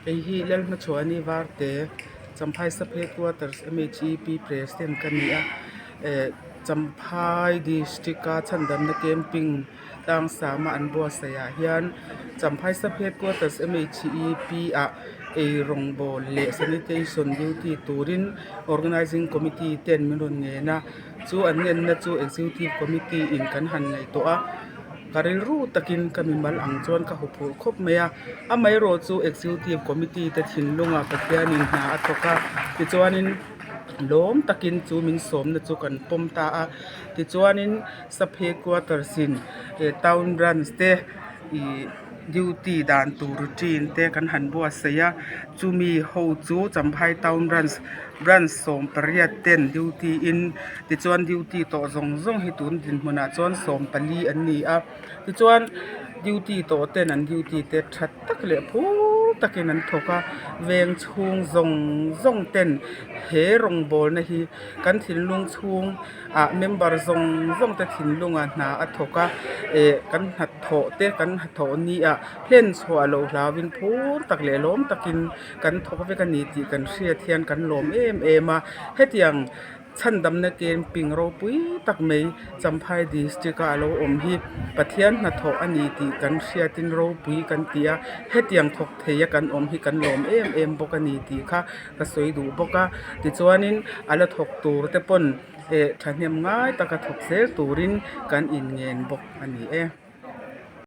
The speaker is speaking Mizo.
Hei hi Lalhmachhuani Varte Champhai Sub Headquarters M H E P President ka ni a eh Champhai District a chhandamna camping tlangsam a an buatsaih ah hian Champhai Sub Headquarters M H E P ah eirawngbawl leh sanitation duty turin organising committee ten min rawn ngen a chu an ngenna chu executive committee in kan han ngaihtuah a. Ka rilru takin ka mimal ang chuan ka huphurh khawp mai a, amaherawh chu Executive Committee te thinlungah Pathianin hna a thawk a, tichuanin lawm takin chu min sawmna chu kan pawm ta a, tichuanin Sub Headquarters in Town Branch te ih duty dan tur routine te kan han buatsaih a, chumi ho chu Champhai Town Branch Branch 18 ten duty in tichuan duty tawh zawng zawng hi tun dinhmunah chuan 14 an ni a tichuan duty tawh ten an duty te tha tak leh phur takin an thawk a veng chhung zawng zawng ten he rawngbawlna hi kan thinlung chhung ah member zawng zawng te thinlungah hna a thawk a eh kan hnathawh te kan hnathawh ni ah hlen chhuah loh hlauhin phur tak leh lawm takin. Kan thawk vek a ni tih kan hriat hian kan lawm em em a, hetiang chhandamna camping ropui tak mai Champhai district a alo awm hi Pathian hnathawh a ni tih kan hriatin ropui kan ti a, hetiang thawk thei a kan awm hi kan lawm em em bawk a ni tih kha ka sawi duh bawk a, tichuanin a la thawk tur te pawn eh thahnem ngai taka thawk zel turin kan inngen bawk a ni e.